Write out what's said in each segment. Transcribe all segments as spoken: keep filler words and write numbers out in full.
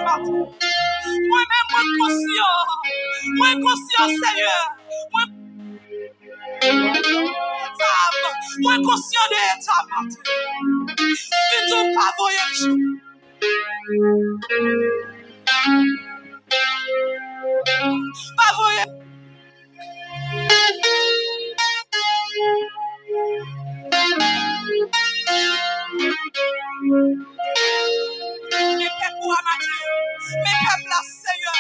Mwen menm, mwen konsyan. Mwen konsyan, Senyè. Mwen, eta m. Mwen konsyan de eta m maten. Li di w pa voye m chante. Pa voye. Men pèp ou a maten. Men pèp la, Senyè.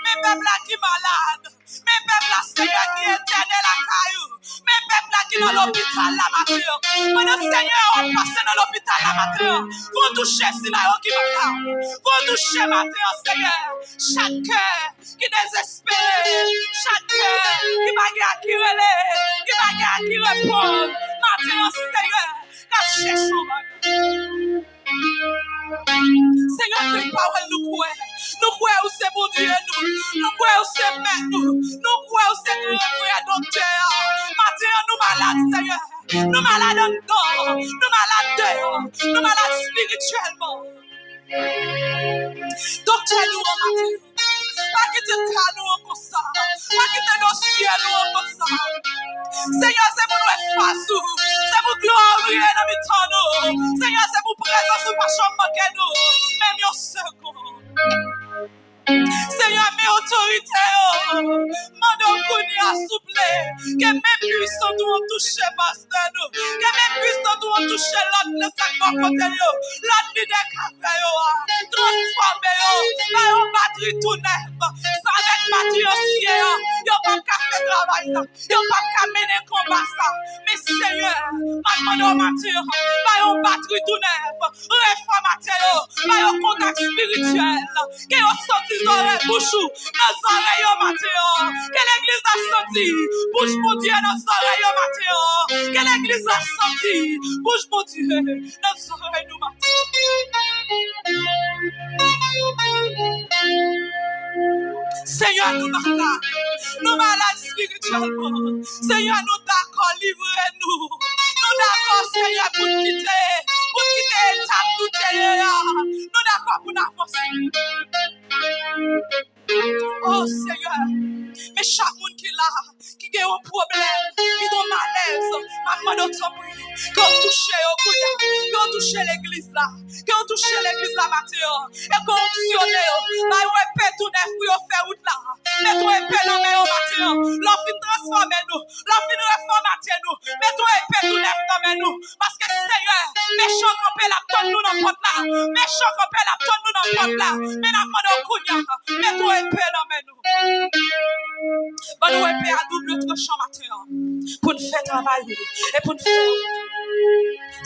Men pèp la ki malad. Men pèp la, Senyè, ki entène lakay ou. Men pèp la ki nan lopital la maten. Pandan Senyè w ap pase nan lopital la maten, fò w touche sila yo ki malad. Fò w touche maten, Senyè, chak kè ki dezespere, chak kè ki pa gen a ki rele, ki pa gen a ki reponn. Maten an, Senyè, k ap chèche yon bagay. Senyè, ke pawòl nou kwè. Nou kwè ou se Bondye nou. Nou kwè ou se Mèt nou. Nou kwè ou se gran vrè doktè a. Maten an, nou malad, Senyè. Nou malad anndan. Nou malad deyò. Nou malad espirityèlman. Doktè nou an maten. Pa kite ka nou an konsa. Pa kite dosye nou an konsa. Senyè, se pou nou efase ou. Se pou glwa ou briye nan mitan nou. Senyè, se pou prezans ou pa janm manke nou. Menm yon segonn. Senyè, men otorite yo. Mande w kounye a, souple. Ke men pwisant ou an touche pastè nou. Ke men pwisant ou an touche lòt nan sa k bò kote l yo. Lòt lidè k ap fè yo a. Transfòme yo. Ba yo batri tou nèf. Sa avèk batri ansyen an, yo p ap ka fè travay sa. Yo p ap ka mennen konba sa. Men Senyè, m ap mande w maten an, ba yo batri tou nèf. Refòmate yo. Ba yo kontak espirityèl. Ke yo santi zòrèy bouch ou nan zòrèy yo maten an. Ke legliz la santi bouch Bondye nan zòrèy yo maten an. Ke legliz la santi bouch Bondye nan zòrèy nou maten. Senyè, nou malad. Nou malad espirityèlman. Senyè, nou dakò livre nou. Nou dakò, Senyè, pou n kite, pou n kite etap nou te ye a. Nou dakò pou n avanse. O Senyè, men chak moun ki la, ki gen yon pwoblèm, ki gen yon malèz, m ap mande w tanpri, ke w touche yo kounye a, ke w touche legliz la, ke w touche legliz la maten an, e ke w onksyone yo, ba yo epe tou nèf pou yo fè wout la. Mete yon epe nan men yo maten an. Lè w fin transfòme nou, lè w fin refòmate nou, mete yon epe tou nèf nan men nou. Paske, Senyè, mechan kanpe l ap tann nou nan pòt la. Mechan kanpe l ap tann nou nan pòt la. Men n ap mande w kounye a, mete yon epe nan men nou. Ban nou epe a double tranchan maten an. Pou n fè travay ou. E pou n fè.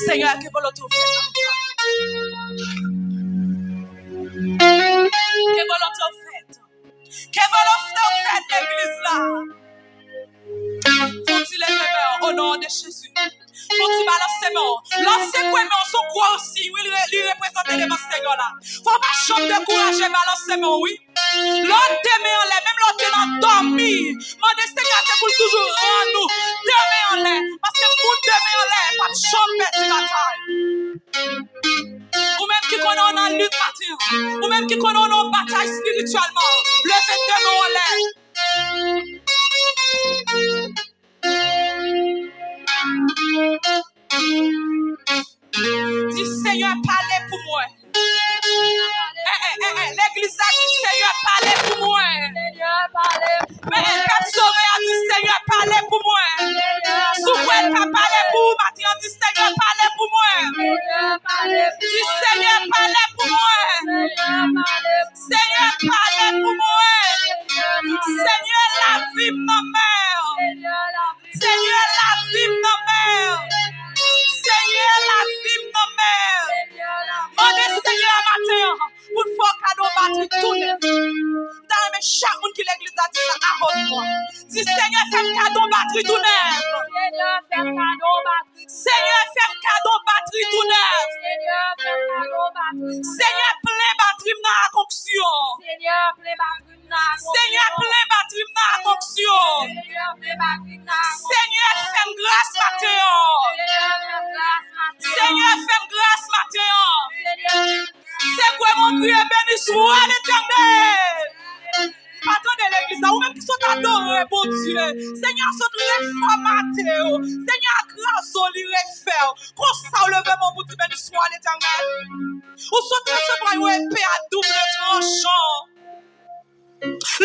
Senyè, ke volonte w fèt nan mitan nou. Ke volonte w fèt. Ke volonte w fèt, legliz la. Fè yon ti leve men w, o non de Jezi. Fè yon ti balanse men w. Lè w sekwe men w, se yon gwo siy, wi, li re-, li reprezante devan Senyè la. Fò w pa janm dekouraje, balanse men w, wi. Lè w de men anlè, menm lè w te nan dòmi, mande Senyè a se pou l toujou rann ou de men anlè. Paske moun de men anlè p ap janm pèdi batay. Ou menm ki konnen w nan lit maten an, ou menm ki konnen w nan yon batay espirityèlman, leve de men w anlè. Di, Senyè, pale pou mwen. Eh, eh, eh, eh, legliz la di, Senyè, pale pou mwen. Senyè, pale pou mwen. Eh, eh, pèp sove a di, Senyè, pale pou mwen. Senyè, pale pou mwen. Si w kwè l ka pale pou ou maten an, di, Senyè, pale pou mwen. Senyè, pale pou mwen. Di, Senyè, pale pou mwen. Senyè, pale pou mwen. Senyè, pale pou mwen. Senyè, lavi m nan men w. Senyè, lavi m nan men w. Senyè, lavi m nan men w. Mande Senyè a maten an pou l fè w kado batri tou nèf. M ta renmen chak moun ki legliz la di sa a haute voix. Di, Senyè, fè m kado batri tou nèf. Senyè, fè m kado batri. Senyè, fè m kado batri tou nèf. Senyè, fè m kado batri tou nèf. Senyè, plen batri m nan ak onksyon. Senyè, plen batri m nan ak onksyon. Senyè, plen batri m nan ak onksyon. Senyè, plen batri m nan ak onksyon. Senyè, fè m gras maten an. Senyè, fè m gras maten an. Senyè, fè m gras maten an. Senyè, sekwe m, kriye, beni, Glwa Letènèl! Pa tande legliz la, ou menm ki sot adore Bondye. Senyè a sot refòmate w. Senyè a kraze w, li refè w. Konsa w leve men w pou di, beni swa Letènèl. Ou sot resevwa yon epe a doub tranchan.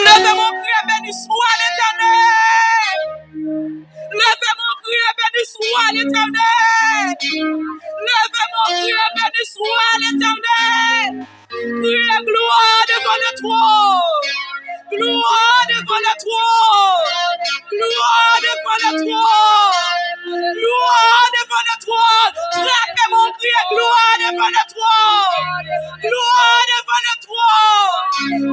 Leve men w, priye, beni swa Letènèl. Leve men w, priye, beni swa Letènèl. Leve men w, priye, beni swa Letènèl. Kriye glwa devan le twòn. Glwa devan le twòn. Glwa devan le twòn. Glwa devan le twòn. Frape men w, kriye glwa devan le twòn. Glwa devan le twòn.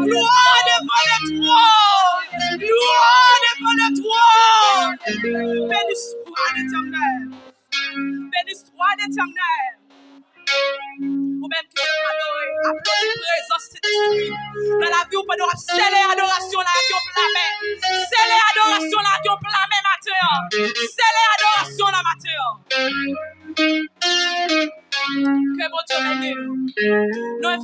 Glwa devan le twòn. Glwa devan le twòn. Beni swa Letènèl. Beni swa Letènèl. Ou menm ki sot adore, aplodi prezans Sentespri nan lavi w pandan w ap sele adorasyon la ak yon pla men. Sele adorasyon la ak yon pla men maten an. Sele adorasyon la maten an. Ke Bondye beni w. Nou